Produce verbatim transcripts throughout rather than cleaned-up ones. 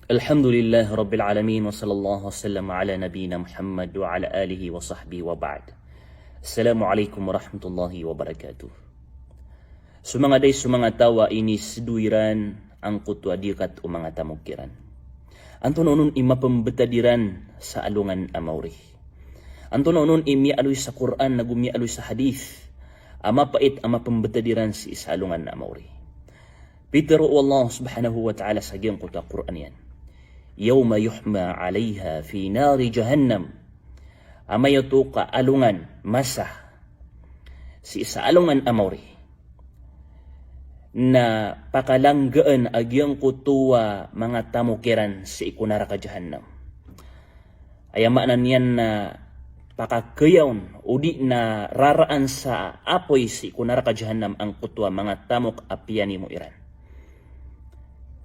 Alhamdulillahi Rabbil Alamin, wa sallallahu wa sallam ala nabiyyina Muhammad wa ala alihi wa sahbihi wa ba'd. Assalamu alaikum warahmatullahi wabarakatuh. So manga day, so manga taw a inisdo iran angkoto a diyakat o manga tamok iran. Antonaa onon i mapembetad iran sa alongan a maori? Antonaa onon i miyaaloy sa Qur'an nago miyaaloy sa hadith a mapait a mapembetad iran sii sa alongan a maori? Pitero o Allah subhanahu wa ta'ala sa giyangkoto a Qur'an iyan, "Yawma yuhma 'alayha fi nari jahannam." Amay oto ka alongan, masa, sii sa alongan a maori na pakalanggaan a giyangkoto a manga tamok iran sii ko naraka jahannam. Aya maana niyan na pakakeyawn odi na raraan sa apoy sii ko naraka jahannam angkoto a manga tamok a piyanimo iran.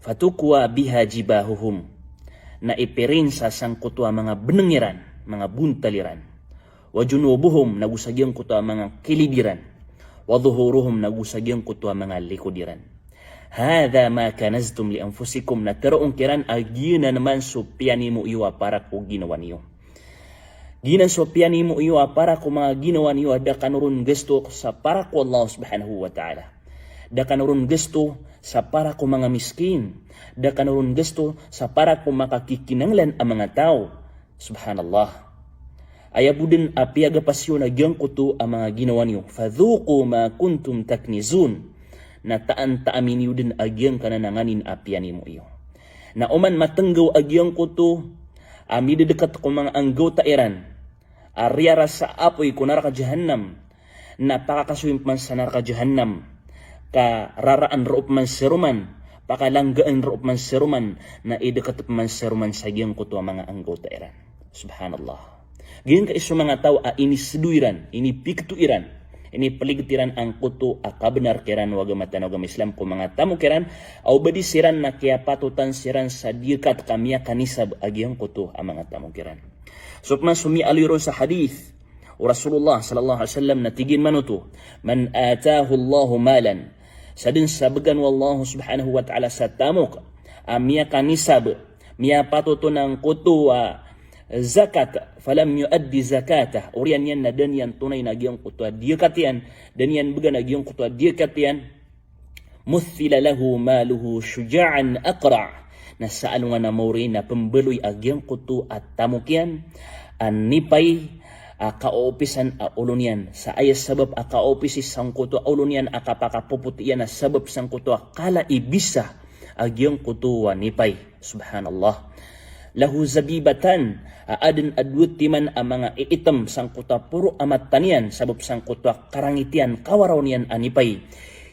Fatukwa biha jibahuhum, na ipirinsa sangkoto a manga beneng iran, manga bontal iran. Wa junubuhum, nago sa giyangkoto a manga kilid iran. Wa dhuhuruhum, nago sa giyangkoto a manga likod iran. Hadha ma kanaztum li anfusikum, na teroon kiran a giyanan man so piyanimo iyo a para ko ginawa niyo. Giyanan so piyanimo iyo a para ko manga ginawa niyo a da kano ron gasto sa para ko Allah subhanahu wa ta'ala. Da kano ron gasto sa para ko manga miskin. Da kano ron gasto sa para ko makakikinanglan a manga taw. Subhanallah. Aya bo den a piyagapasiyo na giyangkoto a manga ginawa niyo. Fadhuqu ma kuntum taknizun. Na taan ta amini iyo den a giyangkanan a nganin a piyanimo iyo. Na oman matenggaw a giyangkoto a midedeket ko manga anggawta iran a riyara sa apoy ko naraka jahannam, na pakakasoyin peman sa naraka jahannam, ka raraan roo peman seroman, pakalanggaan roo peman seroman, na ideket peman seroman sa giyangkoto a manga anggawta iran. Subhanallah. Giyangkai so manga taw a inisdo iran, inipikto iran, inipeliget iran angkoto a kabenar kiran o agama tano a agama Islam ko manga tamok iran, a o ba di siran na kiyapatotan siran sa diyakat ka miyakanisab a giyangkoto a manga tamok iran. So peman so miyaaloy ron sa hadith o Rasulullah sallallahu alaihi wasallam na tig iyan man oto, "Man atahu Allahu malan," sa den sa began o Allah subhanahu wa ta'ala sa tamok a miyakanisab, miyapatot on angkoto a zakat, "falam yuaddi zakatah," oriyan iyan na da niyan tonayn a giyangkoto a diyakat iyan, da niyan began a giyangkoto a diyakat iyan, "muthila lahu maluhu shuja'an aqra'." Na sa alongan a maori na pembaloy a giyangkoto a tamok iyan a nipay a kaopisan a olo niyan. Sa aya sabap a kaopisi sangkoto a olo niyan a kapakapopot iyan a sabap sangkoto a kala i bisa a giyangkoto a nipay. Subhanallah. "Lahu zabibatan," a aden a dowa timan a manga iitem sangkoto a poro a mata niyan, sabap sangkoto a karangit iyan, kawaraw niyan a nipay.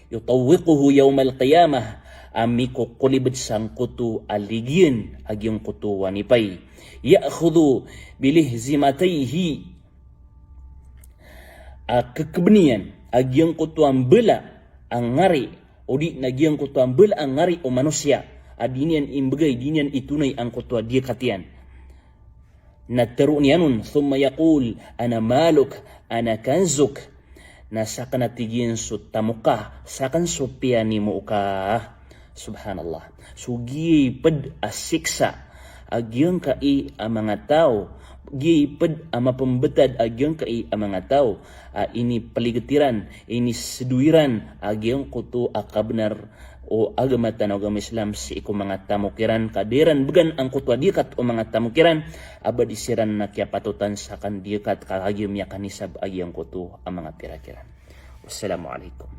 "Yutawwiquhu yawmal qiyamah," a mikokolibet sangkoto a ligiyan a giyangkoto a nipay. "Ya'khudhu bilihzimatayhi," a kekeben iyan a giyangkoto a mbala a ngari, odi na giyangkoto a mbala a ngari o manosiya a di niyan imbegay, di niyan itonay angkoto a diyakat iyan. Na teroon iyan on, "thumma yaqul, ana maluk, ana kanzuk." Na saken a tig iyan so tamok ka, saken so piyanimo ka. Subhanallah. So giyai ped a siksa a giyangkai a manga taw, giyai ped a mapembetad a giyangkai a manga taw a inipeliget iran, inisedo iran a giyangkoto a kabenar o agama tano a agama Islam sii ko manga tamok iran, ka da iran began angkoto a diyakat o manga tamok iran, a ba di siran na kiyapatotan saken diyakat ka kagiya miyakanisab a giyangkoto a manga pirak iran. Wassalamu alaikum.